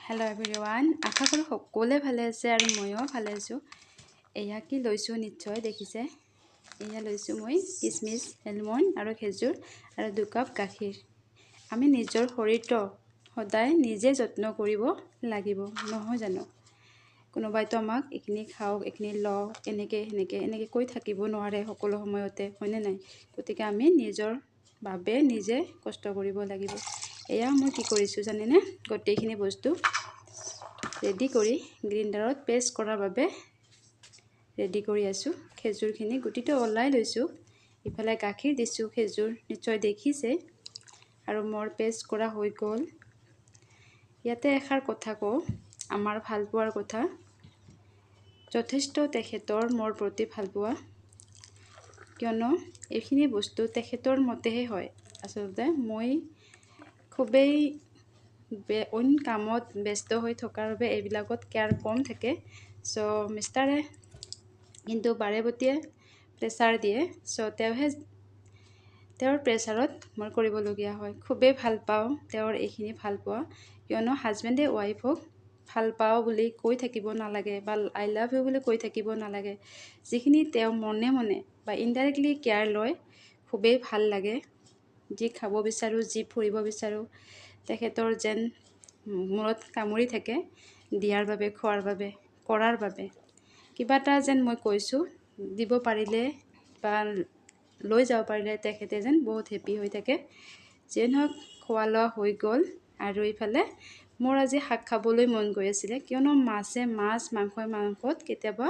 Hello' everyone, আশা কৰোঁ সকলোৱে ভালে আছে আৰু ময়ো ভালে আছোঁ। এয়া কি লৈছোঁ নিশ্চয় দেখিছে। এয়া লৈছোঁ মই কিচমিচ, এলমণ্ড আৰু খেজুৰ আৰু 2 কাপ গাখীৰ। আমি নিজৰ শৰীৰটো সদায় নিজে যত্ন কৰিব লাগিব, নহয় জানো? কোনোবাইতো আমাক এইখিনি খাওক, এইখিনি লওক, এনেকৈ সেনেকৈ এনেকৈ কৈ থাকিব নোৱাৰে সকলো সময়তে, হয়নে নাই? গতিকে আমি নিজৰ বাবে নিজে কষ্ট কৰিব লাগিব। এয়া মই কি কৰিছোঁ জানেনে? গোটেইখিনি বস্তু ৰেডি কৰি গ্ৰাইণ্ডাৰত পেষ্ট কৰাৰ বাবে ৰেডি কৰি আছোঁ। খেজুৰখিনি গুটিটো ওলাই লৈছোঁ, ইফালে গাখীৰ দিছোঁ, খেজুৰ নিশ্চয় দেখিছে। আৰু মোৰ পেষ্ট কৰা হৈ গ'ল। ইয়াতে এষাৰ কথা কওঁ, আমাৰ ভালপোৱাৰ কথা। যথেষ্ট তেখেতৰ মোৰ প্ৰতি ভালপোৱা, কিয়নো এইখিনি বস্তু তেখেতৰ মতেহে হয়। আচলতে মই খুবেই অইন কামত ব্যস্ত হৈ থকাৰ বাবে এইবিলাকত কেয়াৰ কম থাকে। চ' মিষ্টাৰে কিন্তু বাৰে প্ৰতিয়ে প্ৰেছাৰ দিয়ে। চ' তেওঁহে তেওঁৰ প্ৰেছাৰত মই কৰিবলগীয়া হয়। খুবেই ভাল পাওঁ তেওঁৰ এইখিনি ভালপোৱা, কিয়নো হাজবেণ্ডে ৱাইফক ভাল পাওঁ বুলি কৈ থাকিব নালাগে বা I love you বুলি কৈ থাকিব নালাগে। যিখিনি তেওঁ মনে মনে বা ইনডাইৰেক্টলি কেয়াৰ লয়, খুবেই ভাল লাগে। যি খাব বিচাৰোঁ, যি ফুৰিব বিচাৰোঁ, তেখেতৰ যেন মূৰত কামুৰি থাকে দিয়াৰ বাবে, খোৱাৰ বাবে, কৰাৰ বাবে। কিবা এটা যেন মই কৈছোঁ, দিব পাৰিলে বা লৈ যাব পাৰিলে তেখেতে যেন বহুত হেপী হৈ থাকে। যিয়ে নহওক, খোৱা লোৱা হৈ গ'ল। আৰু ইফালে মোৰ আজি শাক খাবলৈ মন গৈ আছিলে, কিয়নো মাছে মাছ, মাংসই মাংসত কেতিয়াবা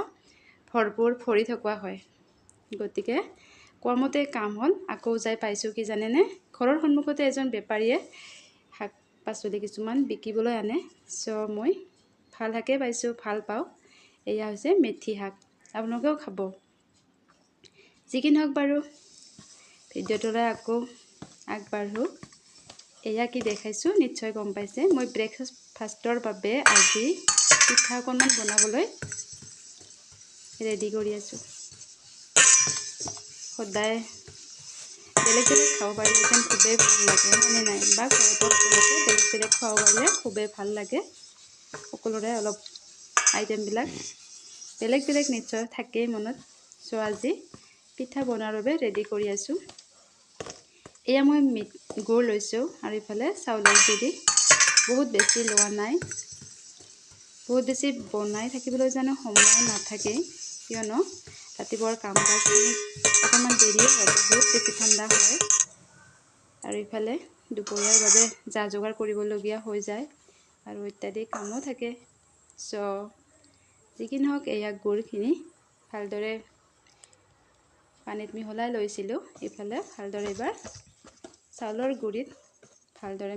ভৰপূৰ ভৰি থকা হয়। গতিকে কোৱা মতে কাম হ'ল। আকৌ যাই পাইছোঁ কি জানেনে, ঘৰৰ সন্মুখতে এজন বেপাৰীয়ে শাক পাচলি কিছুমান বিকিবলৈ আনে। চ' মই ভাল শাকেই পাইছোঁ, ভাল পাওঁ। এয়া হৈছে মেথি শাক, আপোনালোকেও খাব। যি কি নহওক বাৰু, ভিডিঅ'টোলৈ আকৌ আগবাঢ়োঁ। এয়া কি দেখাইছোঁ নিশ্চয় গম পাইছে। মই ব্ৰেকফাষ্টৰ বাবে আজি পিঠা অকণমান বনাবলৈ ৰেডি কৰি আছোঁ। সদায় বেলেগ বেলেগ খাব পাৰিলে যেন খুবেই ভাল লাগে, হয়নে নাই? বা ঘৰতো সকলোকে বেলেগ বেলেগ খুৱাব পাৰিলে খুবেই ভাল লাগে। সকলোৰে অলপ আইটেমবিলাক বেলেগ বেলেগ নিশ্চয় থাকেই মনত। চ' আজি পিঠা বনোৱাৰ বাবে ৰেডি কৰি আছোঁ। এয়া মই গুৰ লৈছোঁ আৰু ইফালে চাউলৰ গুড়ি। বহুত বেছি লোৱা নাই, বহুত বেছি বনাই থাকিবলৈ জানো সময় নাথাকে, কিয়নো ৰাতিপুৱাৰ কাম কাজখিনি অকণমান দেৰিয়ে হয়, বহুত বেছি ঠাণ্ডা হয়। আৰু ইফালে দুপৰীয়াৰ বাবে যা যোগাৰ কৰিবলগীয়া হৈ যায় আৰু ইত্যাদি কামো থাকে। চ' যি কি নহওক, এয়া গুড়খিনি ভালদৰে পানীত মিহলাই লৈছিলোঁ। ইফালে ভালদৰে এইবাৰ চাউলৰ গুড়িত ভালদৰে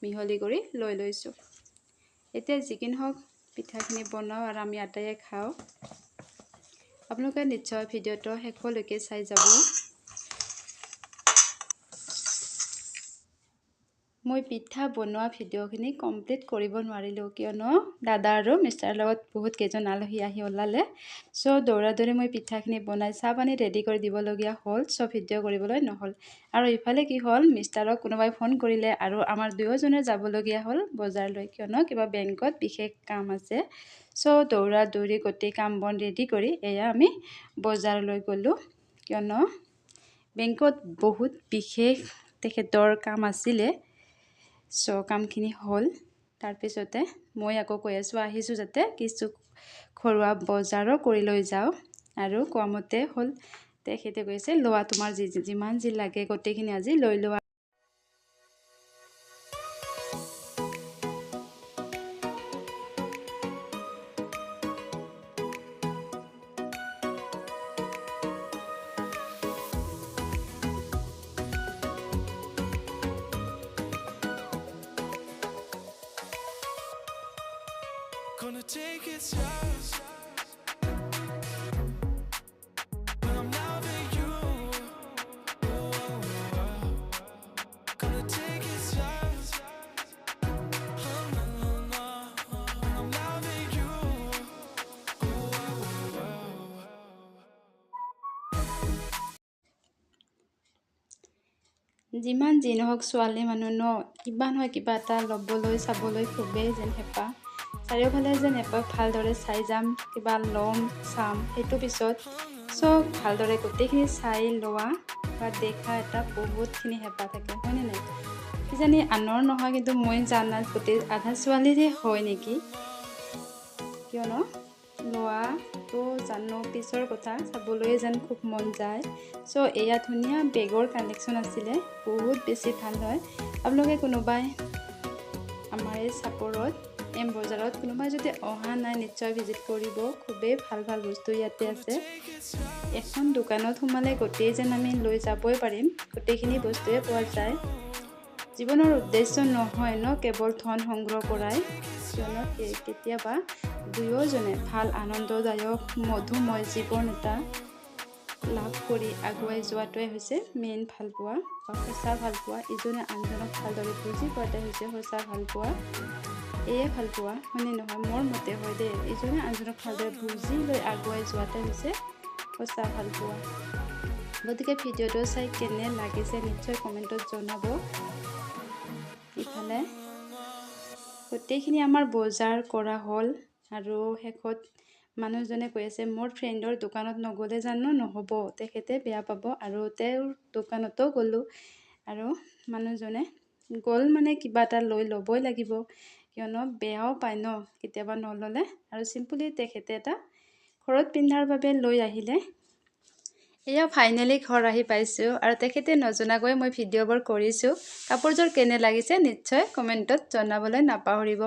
মিহলি কৰি লৈ লৈছোঁ। এতিয়া যি কি নহওক, পিঠাখিনি বনাওঁ আৰু আমি আটাইয়ে খাওঁ। আপোনালোকে নিশ্চয় ভিডিঅ'টো শেষলৈকে চাই যাব। মই পিঠা বনোৱা ভিডিঅ'খিনি কমপ্লিট কৰিব নোৱাৰিলোঁ, কিয়নো দাদা আৰু মিষ্টাৰৰ লগত বহুত কেইজন আলহী আহি ওলালে। চ' দৌৰা দৌৰি মই পিঠাখিনি বনাই চাহ পানী ৰেডি কৰি দিবলগীয়া হ'ল। চ' ভিডিঅ' কৰিবলৈ নহ'ল। আৰু ইফালে কি হ'ল, মিষ্টাৰক কোনোবাই ফোন কৰিলে আৰু আমাৰ দুয়োজনে যাবলগীয়া হ'ল বজাৰলৈ, কিয়নো কিবা বেংকত বিশেষ কাম আছে। চ' দৌৰা দৌৰি গোটেই কাম বন ৰেডি কৰি এয়া আমি বজাৰলৈ গ'লোঁ, কিয়নো বেংকত বহুত বিশেষ তেখেতৰ কাম আছিলে। চ' কামখিনি হ'ল। তাৰপিছতে মই আকৌ কৈ আছোঁ, আহিছোঁ যাতে কিছু ঘৰুৱা বজাৰো কৰি লৈ যাওঁ। আৰু কোৱা মতে হ'ল। তেখেতে কৈছে, লোৱা তোমাৰ যিমান যি লাগে গোটেইখিনি আজি লৈ লোৱা। Gonna take it slow when I'm loving you. Oh, oh, oh. Gonna take it slow. Oh, no, no, no. When I'm loving you. Oh, oh, oh. যিমান যি নহওক, ছোৱালী মানুহ ন, কিবা নহয় কিবা এটা ল'বলৈ চাবলৈ খুবেই যেন হেঁপাহ। চাৰিওফালে যেন এপাক ভালদৰে চাই যাম, কিবা ল'ম চাম সেইটো পিছত, চব ভালদৰে গোটেইখিনি চাই লোৱা বা দেখা এটা বহুতখিনি হেঁপাহ থাকে, হয়নে নাই? কিজানি আনৰ নহয়, কিন্তু মই জানাত গোটেই আধা ছোৱালীৰে হয় নেকি? কিয়নো লোৱাটো জানো পিছৰ কথা, চাবলৈ যেন খুব মন যায়। চ' এয়া ধুনীয়া বেগৰ কালেকশ্যন আছিলে, বহুত বেছি ভাল হয়। আপোনালোকে কোনোবাই আমাৰ এই চাপৰত এম বজাৰত কোনোবাই যদি অহা নাই, নিশ্চয় ভিজিট কৰিব। খুবেই ভাল ভাল বস্তু ইয়াতে আছে। এখন দোকানত সোমালে গোটেই যেন আমি লৈ যাবই পাৰিম, গোটেইখিনি বস্তুৱে পোৱা যায়। জীৱনৰ উদ্দেশ্য নহয় ন কেৱল ধন সংগ্ৰহ কৰাই। কিয়নো কেতিয়াবা দুয়োজনে ভাল আনন্দদায়ক মধুময় জীৱন এটা লাভ কৰি আগুৱাই যোৱাটোৱে হৈছে মেইন ভালপোৱা বা সঁচা ভালপোৱা। ইজনে আনজনক ভালদৰে বুজি পোৱাটোৱে হৈছে সঁচা ভালপোৱা। এয়ে ভালপোৱা, হয়নে নহয়? মোৰ মতে হয় দেই, ইজনে আনজনক ভালদৰে বুজি লৈ আগুৱাই যোৱাটোৱে হৈছে সঁচা ভালপোৱা। গতিকে ভিডিঅ'টো চাই কেনে লাগিছে নিশ্চয় কমেণ্টত জনাব। ইফালে গোটেইখিনি আমাৰ বজাৰ কৰা হ'ল আৰু শেষত মানুহজনে কৈ আছে, মোৰ ফ্ৰেণ্ডৰ দোকানত নগ'লে জানো নহ'ব, তেখেতে বেয়া পাব। আৰু তেওঁৰ দোকানতো গ'লোঁ আৰু মানুহজনে গ'ল মানে কিবা এটা লৈ ল'বই লাগিব, কিয়নো বেয়াও পায় ন কেতিয়াবা নল'লে। আৰু চিম্পুলি তেখেতে এটা ঘৰত পিন্ধাৰ বাবে লৈ আহিলে। এয়া ফাইনেলি ঘৰ আহি পাইছোঁ আৰু তেখেতে নজনাকৈ মই ভিডিঅ'বোৰ কৰিছোঁ। কাপোৰযোৰ কেনে লাগিছে নিশ্চয় কমেণ্টত জনাবলৈ নাপাহৰিব।